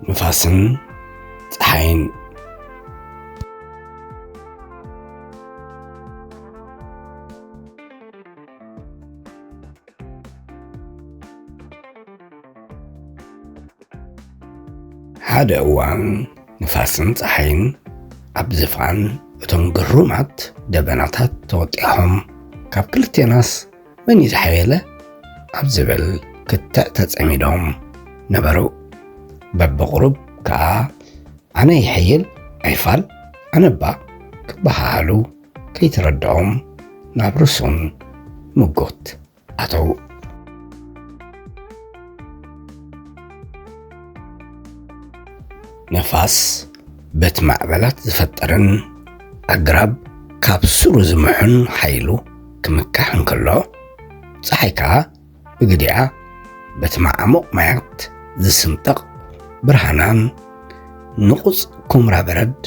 ንፋስን ጸሓይን። ሓደ እዋን ንፋስን ጸሓይን ኣብ ዝፋን እቶም ግሩማት ደበናታት ተወጢሖም፣ ካብ ክልቴናስ መን እዩ ዝሓየለ ኣብ ዝብል ክትዕ ተጸሚዶም ነበሩ። በብቕሩብ ከኣ ኣነ ይሕይል ኣይፋል ኣነባ ክበሃሃሉ ከይተረድኦም ናብ ርሱን ምጉት ኣተዉ። ነፋስ በቲ ማዕበላት ዝፈጠረን ኣግራብ ካብ ስሩ ዝምሑን ሓይሉ ክምካሕ እንከሎ፣ ጸሓይ ከኣ ብግዲኣ በቲ መዓሙቕ ማያት ዝስንጠቕ ብርሃናን ንቑጽ ኩምራ በረድ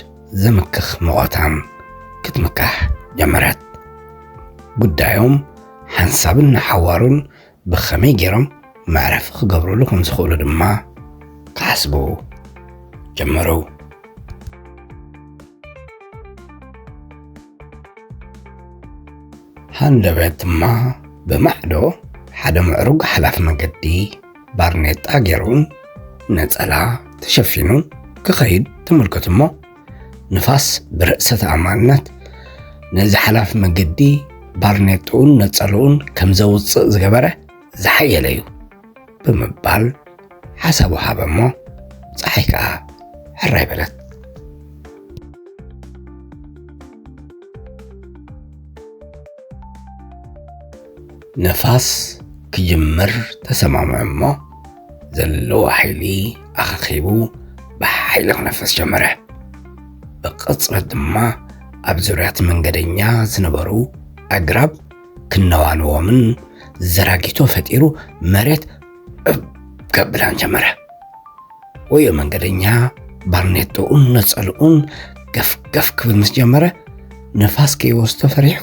ዘምክኽ ሙቐታን ክትምካሕ ጀመረት። ጉዳዮም ሓንሳብን ንሓዋሩን ብኸመይ ገይሮም መዕረፊ ክገብሩሉ ከም ዝኽእሉ ድማ ክሓስቡ ጀመሩ። ሃንደበት ድማ ብማዕዶ ሓደ ምዕሩግ ሓላፊ መገዲ ባርኔጣ ገይሩን ነጸላ ተሸፊኑን ክኸይድ ተመልከቱ እሞ፣ ንፋስ ብርእሰ ተኣማንነት ነዚ ሓላፊ መገዲ ባርኔጥኡን ነጸልኡን ከም ዘውጽእ ዝገበረ ዝሓየለ እዩ ብምባል ሓሳቡ ሃበ እሞ፣ ጸሓይ ከኣ ሕራይ በለት። ነፋስ ክጅምር ተሰማምዑ እሞ፣ ዘለዎ ሓይሊ ኣኻኺቡ ብሓይሊ ክነፍስ ጀመረ። ብቕጽበት ድማ ኣብ ዙርያ እቲ መንገደኛ ዝነበሩ ኣግራብ ክነዋንዎምን ዘራጊቶ ፈጢሩ መሬት እብ ከብላን ጀመረ። ወዮ መንገደኛ ባርኔጥኡን ነጸልኡን ገፍገፍ ክብል ምስ ጀመረ፣ ነፋስ ከይወስዶ ፈሪሑ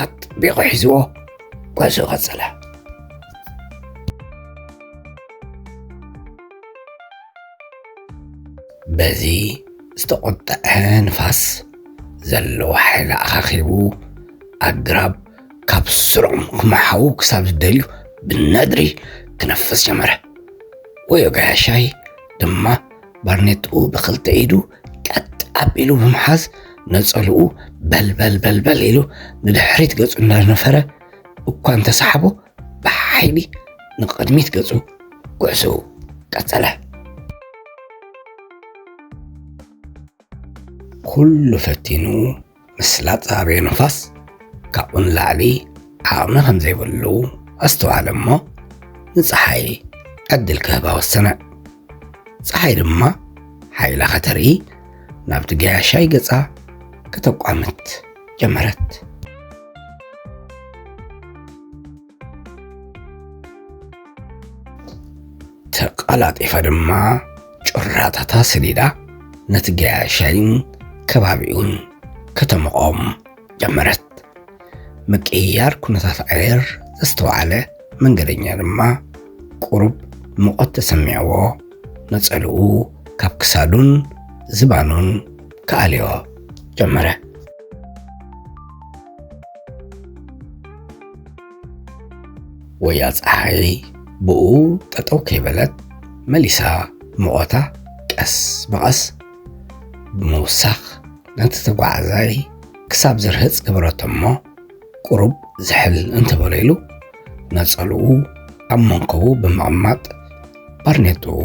ኣጥቢቑ ሒዝዎ ጉዕዞ ቀጸለ። በዚ ዝተቖጠዐ ንፋስ ዘለዎ ሓይሊ ኣኻኺቡ ኣግራብ ካብ ስሮም ክመሓዉ ክሳብ ዝደልዩ ብነድሪ ክነፍስ ጀመረ። ወዮ ጋያሻይ ድማ ባርኔጥኡ ብኽልተ ኢዱ ቀጥ ኣቢሉ ብምሓዝ ነጸልኡ በልበል በልበል ኢሉ ንድሕሪት ገጹ እንዳነፈረ እኳ እንተሰሓቦ ብሓይሊ ንቕድሚት ገጹ ጉዕዞኡ ቀጸለ። ኩሉ ፈቲኑ ምስ ላጻበዮ ንፋስ ካብኡ ንላዕሊ ዓቕሚ ከም ዘይብሉ ኣስተውዓለ እሞ ንጸሓይ ዕድል ክህባ ወሰነ። ጸሓይ ድማ ሓይላ ከተርኢ ናብቲ ገያሻይ ገጻ ከተቋምት ጀመረት። ተቐላጢፋ ድማ ጩራታታ ሰዲዳ ነቲ ገያሻይን ከባቢኡን ከተምቖም ጀመረት። ምቅይያር ኩነታት ኣየር ዘስተውዓለ መንገደኛ ድማ ቁሩብ ሙቐት ተሰሚዕዎ ነጸልኡ ካብ ክሳዱን ዝባኑን ክኣልዮ ጀመረ። ወያ ጸሓይ ብኡ ጠጠው ከይበለት መሊሳ ሙቐታ ቀስ ብቐስ ብምውሳኽ ነቲ ተጓዓዛይ ክሳብ ዝርህጽ ገበረቶ እሞ ቁሩብ ዝሕል እንተበሎ ኢሉ ነጸልኡ ኣብ መንከቡ ብምቕማጥ ባርኔጥኡ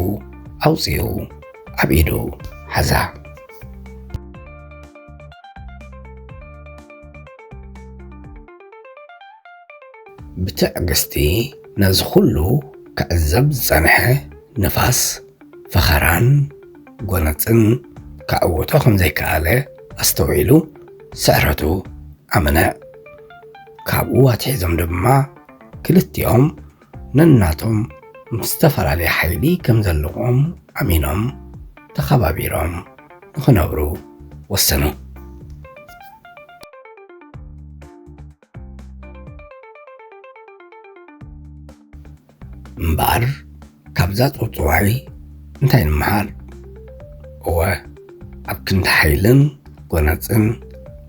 ኣውጺኡ ኣብ ኢዱ ሓዛ። ብትዕግስቲ ነዚ ኩሉ ክዕዘብ ዝጸንሐ ንፋስ ፈኸራን ጎነጽን ከዕውቶ ከም ዘይከኣለ ኣስተውዒሉ ስዕረቱ ኣመነ። ካብኡ ኣትሒዞም ድማ ክልቲኦም ነናቶም ምስ ዝተፈላለየ ሓይሊ ከም ዘለዎም ኣሚኖም ተኸባቢሮም ንኽነብሩ ወሰኑ። እምበኣር ካብዛ ጽውጽዋይ እንታይ ንምሃር? እወ፣ ኣብ ክንዲ ሓይልን ጎነጽን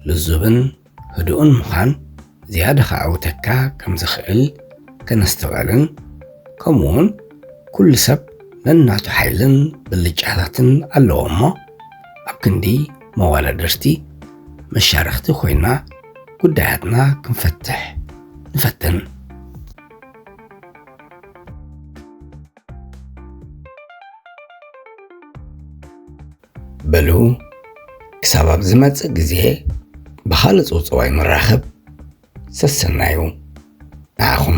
ልዙብን ህዱእን ምዃን ዝያዳ ከዓውተካ ከም ዝኽእል ከነስተውዕልን፣ ከምኡውን ኩሉ ሰብ ነናቱ ሓይልን ብልጫታትን ኣለዎ እሞ፣ ኣብ ክንዲ መዋዳድርቲ መሻርኽቲ ኮይና ጉዳያትና ክንፈትሕ ንፈትን። በሉ፣ ክሳብ ኣብ ዝመጽእ ግዜ ብኻልእ ጽውጽዋይ ንራኸብ። ሰሰናዩ ንዓኹም።